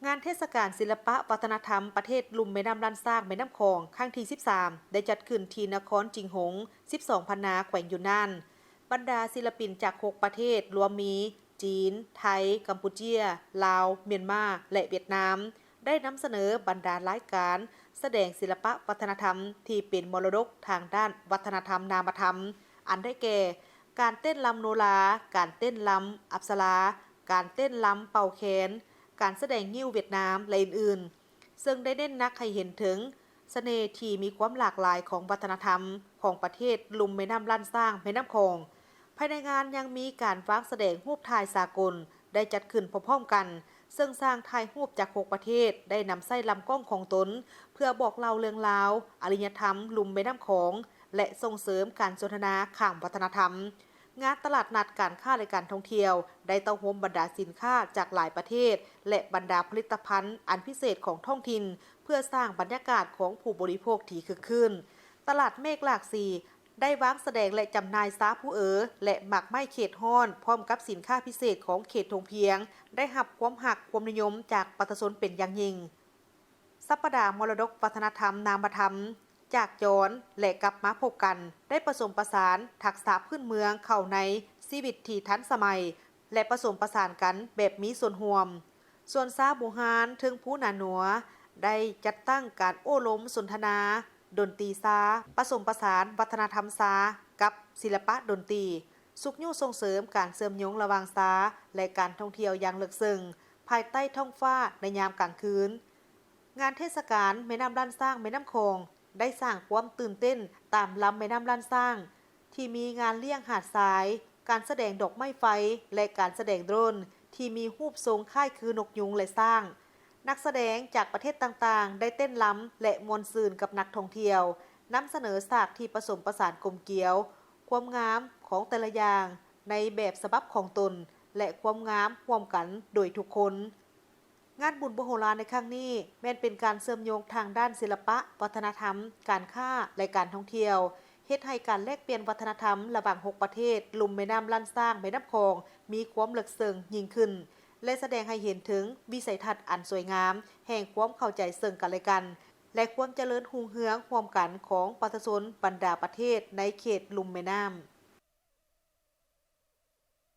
ງານເທດສະການສິລະປະວັດທະນະທຳປະເທດລຸ່ມແມ່ນ້ຳລ້ານຊ້າງ ແມ່ນ້ຳຂອງ ຄັ້ງທີ ສິບສາມ ໄດ້ຈັດຂຶ້ນທີ່ນະຄອນຈິງຫົງ ສິບສອງ ພັນນາ ແຂວງຢຸນນານ. ບັນດາສິລະປິນຈາກ ຫົກ ປະເທດ ລວມມີ ຈີນ, ໄທ, ກຳປູເຈຍ, ລາວ, ມຽນມາ ແລະ ຫວຽດນາມ ໄດ້ນຳສະເໜີບັນດາລາຍການສະແດງສິລະປະວັດທະນະທຳທີ່ເປັນມໍລະດົກທາງດ້ານວັດທະນະທຳນາມະທຳ ອັນໄດ້ແກ່ ການເຕັ້ນລຳໂນລາ, ການເຕັ້ນລຳອັບສະລາ, ການເຕັ້ນລຳເປົ່າແຄນ, ການສະແດງງິ້ວຫວຽດນາມ ແລະ ອື່ນໆ ເຊິ່ງໄດ້ເນັ້ນໜັກໃຫ້ເຫັນເຖິງສະເໜ່ທີ່ມີຄວາມຫຼາກຫຼາຍຂອງວັດທະນະທຳຂອງປະເທດລຸ່ມແມ່ນ້ຳລ້ານຊ້າງ ແມ່ນ້ຳຂອງ. ພາຍໃນງານຍັງມີການວາງສະແດງຮູບຖ່າຍສາກົນໄດ້ຈັດຂຶ້ນພ້ອມໆກັນ ເຊິ່ງຊ່າງຖ່າຍຮູບຈາກ ຫົກ ປະເທດ ໄດ້ນຳໃຊ້ລຳກ້ອງຂອງຕົນ ເພື່ອບອກເລົ່າເລື່ອງລາວອາລິຍະທຳລຸ່ມແມ່ນ້ຳຂອງ ແລະ ສົ່ງເສີມການສົນທະນາຂ້າມວັດທະນະທຳ. ງານຕະຫຼາດນັດການຄ້າ ແລະ ການທ່ອງທ່ຽວ ໄດ້ເຕົ້າໂຮມບັນດາສິນຄ້າຈາກຫຼາຍປະເທດ ແລະ ບັນດາຜະລິດຕະພັນອັນພິເສດຂອງທ້ອງຖິ່ນ ເພື່ອສ້າງບັນຍາກາດຂອງຜູ້ບໍລິໂພກທີ່ຄຶກຄື້ນ. ຕະຫຼາດເມກຫຼາກສີ ໄດ້ວາງສະແດງ ແລະ ຈຳໜ່າຍຊາພູເອີ ແລະ ໝາກໄມ້ເຂດຮ້ອນ ພ້ອມກັບສິນຄ້າພິເສດຂອງເຂດທົ່ງພຽງ ໄດ້ຮັບຄວາມຮັກຄວາມນິຍົມຈາກປະຊາຊົນເປັນຢ່າງຍິ່ງ. ສັບປະດາມໍລະດົກວັດທະນະທຳນາມະທຳ ຈາກຈອນ ແລະ ກັບມາພົບກັນ ໄດ້ປະສົມປະສານທັກສະພື້ນເມືອງເຂົ້າໃນຊີວິດທີ່ທັນສະໄໝ ແລະ ປະສົມປະສານກັນແບບມີສ່ວນຮ່ວມ. ສວນຊາບູຮານເທິງພູໜາໜວ ໄດ້ຈັດຕັ້ງການໂອ້ລົມສົນທະນາດົນຕີຊາ, ປະສົມປະສານວັດທະນະທຳຊາກັບສິລະປະດົນຕີ, ຊຸກຍູ້ສົ່ງເສີມການເຊື່ອມໂຍງລະຫວ່າງຊາ ແລະ ການທ່ອງທ່ຽວຢ່າງເລິກເຊິ່ງ ພາຍໃຕ້ທ້ອງຟ້າໃນຍາມກາງຄືນ. ງານເທດສະການແມ່ນ້ຳລ້ານຊ້າງ ແມ່ນ້ຳຂອງ ໄດ້ສ້າງຄວາມຕື່ນເຕັ້ນຕາມລຳແມ່ນ້ຳລ້ານຊ້າງ ທີ່ມີງານລ້ຽງຫາດຊາຍ, ການສະແດງດອກໄມ້ໄຟ ແລະ ການສະແດງໂດຣນທີ່ມີຮູບຊົງຄ້າຍຄືນົກຍຸງ ແລະ ຊ້າງ. ນັກສະແດງຈາກປະເທດຕ່າງໆ ໄດ້ເຕັ້ນລຳ ແລະ ມ່ວນຊື່ນກັບນັກທ່ອງທ່ຽວ, ນຳສະເໜີສາກທີ່ປະສົມປະສານກົມກຽວ, ຄວາມງາມຂອງແຕ່ລະຢ່າງໃນແບບສະບັບຂອງຕົນ ແລະ ຄວາມງາມຮ່ວມກັນໂດຍທຸກຄົນ. ງານບຸນມະໂຫລານໃນຄັ້ງນີ້ ແມ່ນເປັນການເຊື່ອມໂຍງທາງດ້ານສິລະປະ, ວັດທະນະທຳ, ການຄ້າ ແລະ ການທ່ອງທ່ຽວ, ເຮັດໃຫ້ການແລກປ່ຽນວັດທະນະທຳລະຫວ່າງ ຫົກ ປະເທດ ລຸ່ມແມ່ນ້ຳລ້ານຊ້າງ ແມ່ນ້ຳຂອງ ມີຄວາມເລິກເຊິ່ງຍິ່ງຂຶ້ນ ແລະ ສະແດງໃຫ້ເຫັນເຖິງວິໄສທັດອັນສວຍງາມແຫ່ງຄວາມເຂົ້າໃຈເຊິ່ງກັນ ແລະ ກັນ ແລະ ຄວາມຈະເລີນຮຸ່ງເຮືອງຮ່ວມກັນຂອງປະຊາຊົນບັນດາປະເທດໃນເຂດລຸ່ມແມ່ນ້ຳ.